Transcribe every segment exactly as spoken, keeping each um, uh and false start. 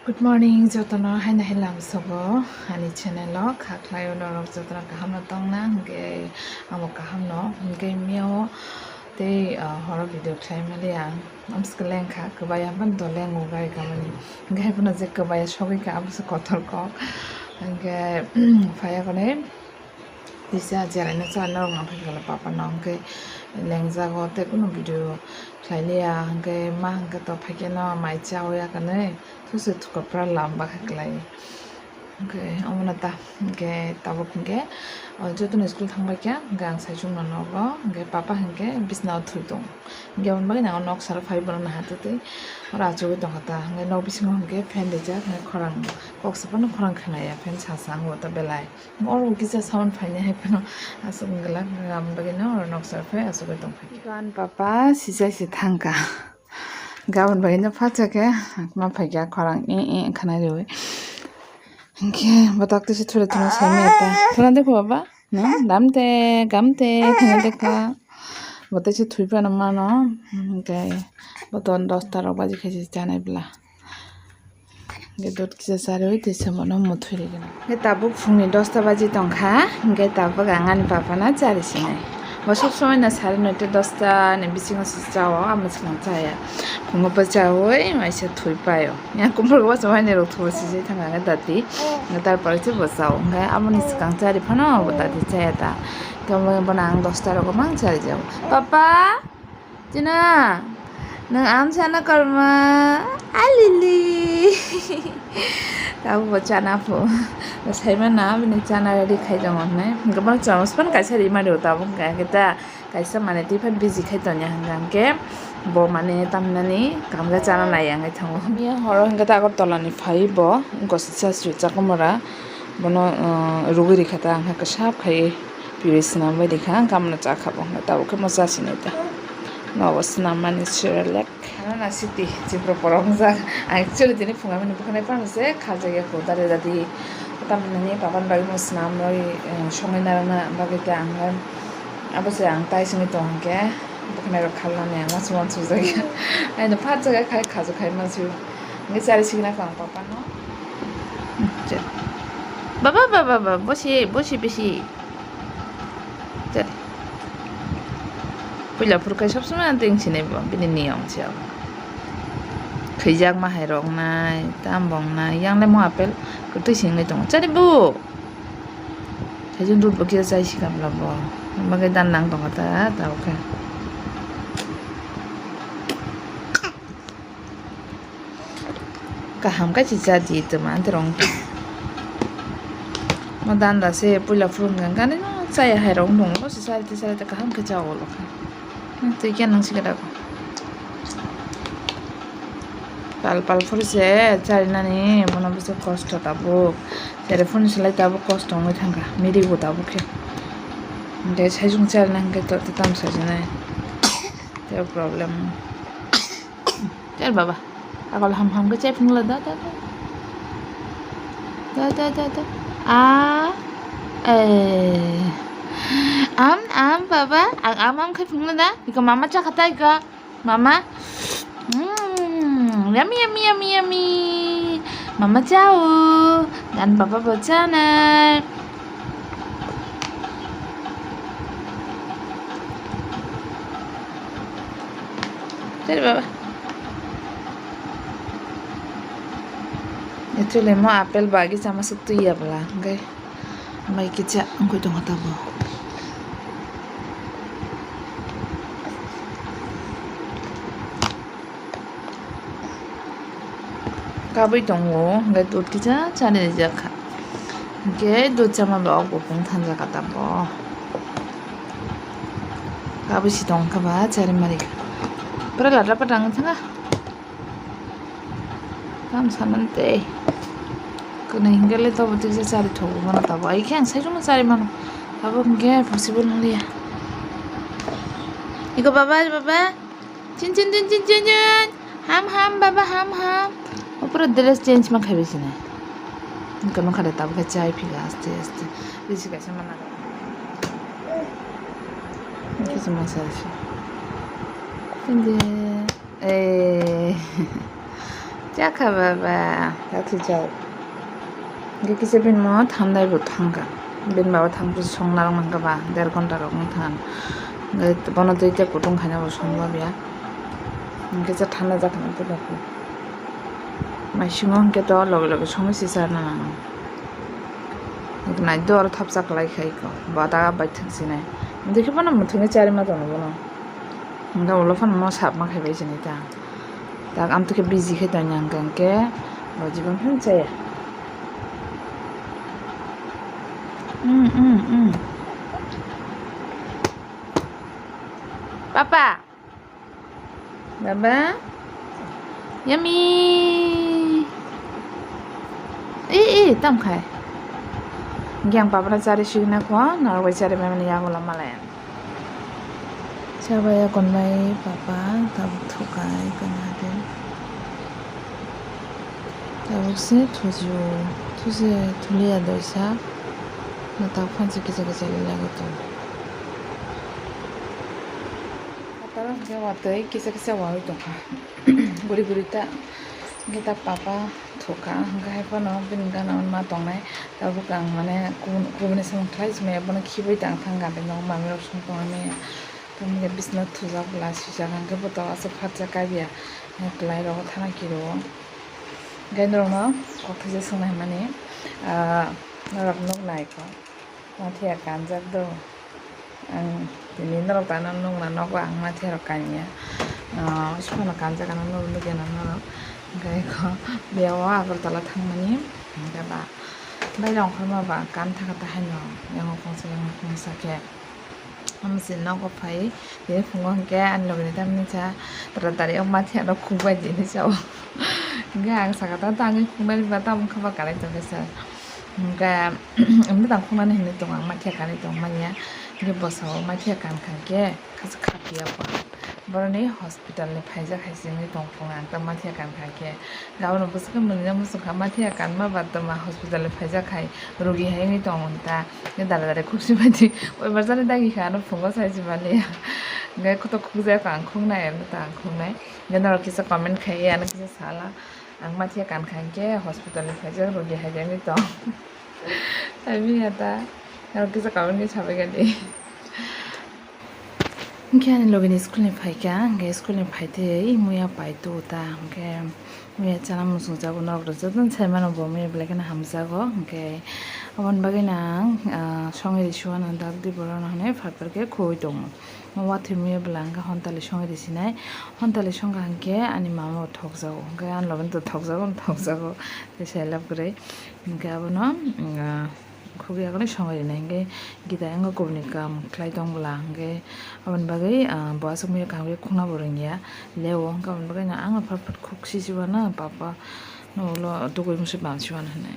Good morning, jotono haino hai lamsogo ani channel o kha khlaio norok jotono kaham no tongna hwnkhe amo kaham no hwnkhe miyao tei ah, horo video khlai mali ang amswk lengkha kwbaya ban dole ngo gai kamani hwnkhe hai phano je kwbaya sogwi kha amswk kotor kok hwnkhe phaiya kone. Tisa cheraino cha norok nang phai khala papa no hwnkhe lengjago tei kunu video khlai liya hwnkhe ma hwnkhe to phai khe no mai cha ya kanwi thuse thuka pura lamba kha kwlai hwnkhe omono ta hwnkhe tabuk hwnkhe o jotono school thang bai kha hwnkhe ang saichung no nogo hwnkhe papa hwnkhe bisna o thwi tong hwnkhe aboni bagwi no ang nok saro phai bono naha twi twi oro achugwi tongkha ta hwnkhe nok bisingo hwnkhe fan rijak hwnkhe khorang kok se phano khorang khwnaya fan sa sa wngwi ta belai. Oro kisa sound phainai hai phano aswk wngla, aboni bagwi no oro noksa phai aswk bai tongphai. Gan papa sijai se thangkha. Gabon bagwi no phatsa khe ma phaikha khorang e e khwnai riwi. Hinkhe botak twi se thura thura sai maya ta. Thura de kho baba? No, damte, gamte, khwnai de kha. Botai se thwi phano mano. Hinkhe boton dosta rok baji khe se chanai bwla. Hwnkhe dot kisa charwi tei somono muthwi rwgwna. Hwnkhe tabuk phungni dosta baji tongkha, hwnkhe tabuk ang ani papano chari sinai. Bo sob somoino sari noita dosta ni bisingo se chao, amo swkang chaya. Phungo bo chaui waisa thwi paio. Yang kumphuru waisa wainwi rok thubo sijai thangkha hwnkhe dati. Hwnkhe tarpore se bo chao. Hwnkhe aboni swkang chari phano bo dati chaya ta. Tei omo bono ang dosta rogo mang charijao. Papa! China, nwng am sana korma, alili. Tabuk bo chana pho. Bo saimano bini chana ready khai tongo hwnwi. Hwnkhe bono chamos phano kaisa rimani rw tabuk hwnkha hwnkhe ta kaisa manwi twi phano busy khai tongya hwnkha hwnkhe bo manwi tamhinani kaham khe chana naiya wngwi thango. Miya horo hwnkhe ta Agartala ni phai bo gosisa su chakwmwra bono, uh, rwgwi rikha ta hwnkhe kwsap khai. Puri swnam bai rikha, ang kamno cha kha bo hwnwi tabuk khe mo cha sinai ta. Nogo swnam mani Cerelac. Ano na city, Tripura borok wngjak. Ang actually tini phunga mani bwkhanai phano se kha jagya ko dare dadi. Tamni papa ni bagwi mo swnam rwi, eh, songwi narwkna bagwi ta ang abo se ang tai singwi tong hwnkhe bwkhanai rok khalnani ang uansuk uansuk jagya. Aino phat jagya khai khajo khai mansu. Hwnkhe chari signa kha ang papa no. Baba, baba, baba, bosi, bosi, bisi. Chari. Puila phuru khai sob somoi ang teng sinai bo, bini niyom se abo. Khwijak ma hai rok nai, tam bong nai, yang le mo apple kwtwi singwi tongo. Chari bu. Thaichung dud bo kisa chai si kabla bo. Bagwi dan nang tongo ta, ta bo khe. Kaham khe se cha di twma anti rong. Mo danda se puila phuru hwnkha gani no chaya hai rong dong lo se sari te sari te kaham khe cha o lo kha. Twi khe nang se gada ko. Pal pal phuru se chari nani bono bwswk kosto tabuk. Tere phuru se lai tabuk kosto wngwi thangkha. Miri bo tabuk khe. Hwnkhe saichung chari nang khe to tam sajinai. Tei problem. Chal baba. Agol ham ham ke chai phungla da da da. Da da da da. A. Eh. Am am baba. Ang am am khai phungla da. Iko mama cha khata iko. Mama. Mm, yummy yummy yummy yummy. Mama chao. Dan baba bo chanai. Sari baba. Actually mo apple bagi sama se twi ya bwla hwnkhe mai kicha wngwi tongo tabuk. Kabui tongo, hwnkhe dud kisa chani rijak kha. Hwnkhe dud chama ba o bopong thanjakha tabuk. Kabui si tongkha ba chari mari kha. Pura lada patang thanga. Tam saman tei. Kwnwi hwnkhe le tobo tiksa chari thogo mano tabuk. Ai khe ang saichungno chari mano. Tabuk hwnkhe possible wng liya. Iko baba, baba. Chin chin chin chin chin chin. Ham ham baba ham ham. O pura dress change ma khaibai sinai. Kono khade tabuk khe chai phiga aste aste. Bisi kaisa mana. Kisa masa si. Tinde. Eh. Chakha baba, tathwi chao. Hingke kisa bini mo thandai bo thangkha. Bini baba thangkhe songna rok mankha ba, der ghonta rok wng thang. Hingke bono tei tei kutung khaina bo song babya. Hingke cha thanda jakha na tei bakho. Mai simo hingke to loge loge songwi se charna nango. Hingke nai dor thapsa kwlai khai ko. Bada bai thang sinai. Hingke bono muthungwi charima tono bono. Hingke ulo phano mo sap ma khai bai sinai ta. Tak amtwkhe busy khe tongya hwnkhe hwnkhe bo jibon phano chaya. Mm, mm, mm. Papa. Baba. Yummy. E, e, tam khai. Hwnkhe ang papa no chari sigwna kho, norok bai chari bai mani yagulo malai. Chabaya konbai papa tabuk thukai kana de. Tabuk se thuju, thuje thulia doisa. Natak phansi kisa kisa lagi tong. Pataro hwnkhe watwi kisa kisa wawi tongkha. Guri guri ta hwnkhe ta papa thukha, hwnkhe hai phano bini gana ma tongnai. Tabuk ang mane kubun-, kubuni samung khlai sumaya bono khibui tang thang gana no mami rok song tongmani. Tamni bisna thujak bwla swijak hwnkhe bo to aswk phatsa kaiya kwlai rogo thana kiro. Hwnkhe norokno kok thaisa swngnai hwnmani, ah, norok nuk nai kho. Mathiya kanjak do. Ang tini norok tano nukna nogo ang mathiya rok kanya. Ah, sifano kanjak ano norok nukya na norok. Hwnkhe kho biyao Agartala thangmani. Hwnkhe ba baila ongkhorma ba kan thaka ta haino yango khongsa yango khongsa khe. Hamsi nogo phai tini phungo hwnkhe ani logini tamni cha taratari o mathiya no khukbai tini chao. Hwnkhe ang saka ta tangwi khuknani ba tamo khe ba kanai tongkhe sir. Hwnkhe Emni tang khunani hinwi tongo, ang mathiya kanwi tong manya. Hingke bwsao mathiya kankha khe, kasa khapiya kho. Boroni hospital ni phaijak hai se wngwi tong phungo, ang ta mathiya kankha khe. Gabono bwswk khe mwnaino muchungkha, mathiya kanma ba tma hospital ni phaijak hai, rogi hai wngwi tongo ta. Hingke dara dara khukchi bai di, oibar jani dagi kha, ano phungo sai se maliya. Hingke koto khukjak ang khuknai, ano ta ang khuknai. Hingke norok kisa comment khai, ano kisa sala. Ang mathiya kankha hingke hospital ni phaijak rogi hai wngwi tong. Tei miya ta, ang kisa comment khe sabai gani. Hingke ani logini school ni phaikha, hingke school ni phaitwi muya pai tu ta, hingke muya chana muchung jago norok rok jotono sai mano bo muya belai kheno hamjago, hingke aboni bagwi no ang, ah, songwi risuano dak di borok no hinwi phat phat khe khogwi tongo. Watwi muya bwla hingke hontali songwi risinai, hontali songkha hingke ani mama bo thokjago, hingke ani logini to thokjago, thokjago. Tei selap kwrwi hingke abono, ah, khukya kwrwi songwi rinai hingke gita wngkha kubuni kaam khlai tong bwla hingke aboni bagwi, ah, bo aswk muiya kaham khe khukna bo rwngya leo hingke aboni bagwino ang phat phat khuk sisiwano papa no ulo tugui musi bamsiwano hinui.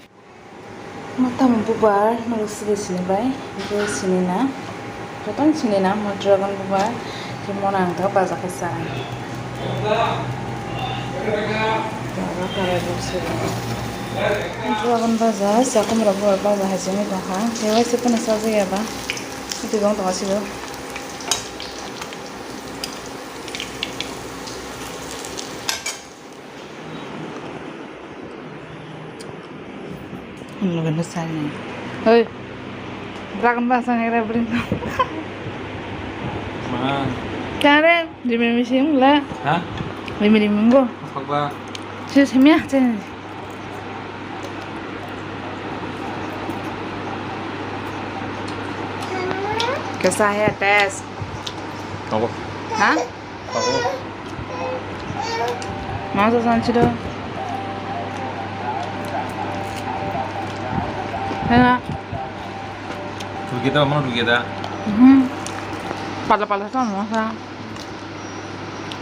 Matamo bubar norok sibai sini bai, hingke sini na. Jotono sini na mo dragon bubar, khe mono ang ta baja khe cha. Dragon baja, chakum rok bo baja hai sini tongkha. Tei waisa pono sajak ya ba. Twi bong tongo sibo. Ang loge no sari nai. Hoi. Dragon ba sang era bring. Ma. Kare, rimi rimi sim le. Ha? Rimi rimi go. Khokba. Si simya chen. Kaisa hai taste? Khokba. Ha? Masa sanchi do. Hena. Rugeda, mana rugeda? Hmm. Pala pala sa masa.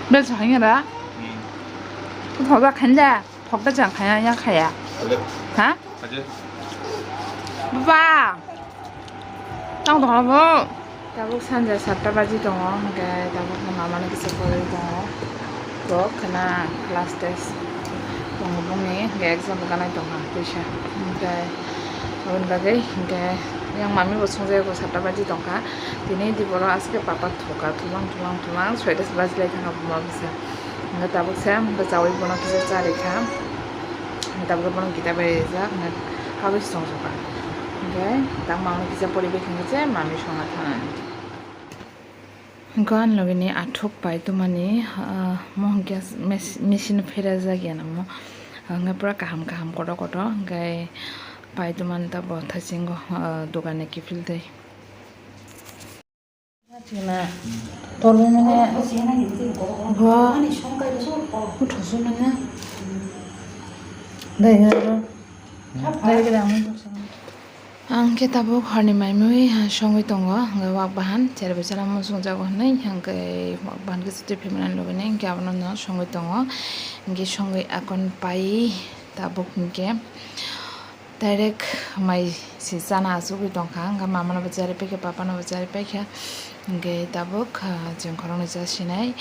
Bel sa hanya da. Hmm. Tu thoda khanja. Thokda chang khaya, ya khaya. Ale. Ha? Aje. Ba. Tang tong bo. Tabuk sanja satta baji tongo, hingke tabuk no mama no kisa koloi tongo. Bo khna class test tongo boni, hingke exam ganai tongkha twisa. Hingke aboni bagwi hingke yang mami bo songjago satta baji tongkha. Tini diboro aske papa thoka, thumang thumang thumang soita baji lai thangkha buma bwsa. Hingke tabuk se bwchaui bono kisa charikha. Tabuk bono gita bai rijak, hwnwi habwi se tongjakha. Hwnkhe tang mama kisa poribai thangkhe se mami songna thangnani. Hwnkhe ani logini athuk pai tongmani, ah, mo hwnkhe mes-, machine pherajak ya namo. Hwnkhe pura kaham kaham kotor kotor, hwnkhe pai tongmani tabuk thaisingo, ah, dogan ni kiphil twi. Chwla tormani bo bwthasu manya. Dai gana dai gana. Ang khe tabuk horni maimui songwi tongo, hwnkhe wak bahan cherbai chana muchungjago hwnwi, hwnkhe wak bahan khe chutwi phimani logini hwnkhe abono no songwi tongo, hwnkhe songwi akon pai tabuk hwnkhe. Direct mai se chana achugwi tongkha, hwnkhe mama no bo charwi paikha, papa no bo charwi paikha, hwnkhe tabuk, ah, chwng khoroknwi chasinai,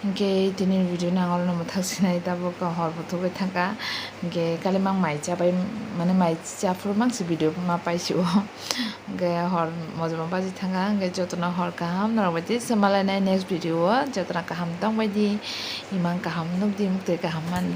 hwnkhe tini video no ang oro no mwthak sinai, tabuk hor bo thugwi thangkha, hwnkhe kali mang mai chabai, mane mai chaphuru mang se video ma paisio, hwnkhe hor mojoma baji thangkha, hwnkhe jotono hor kaham norok bai tei se malainai next video o, jotono kaham tongbaidi, imang kaham nukdi, muktwi kaham mandi.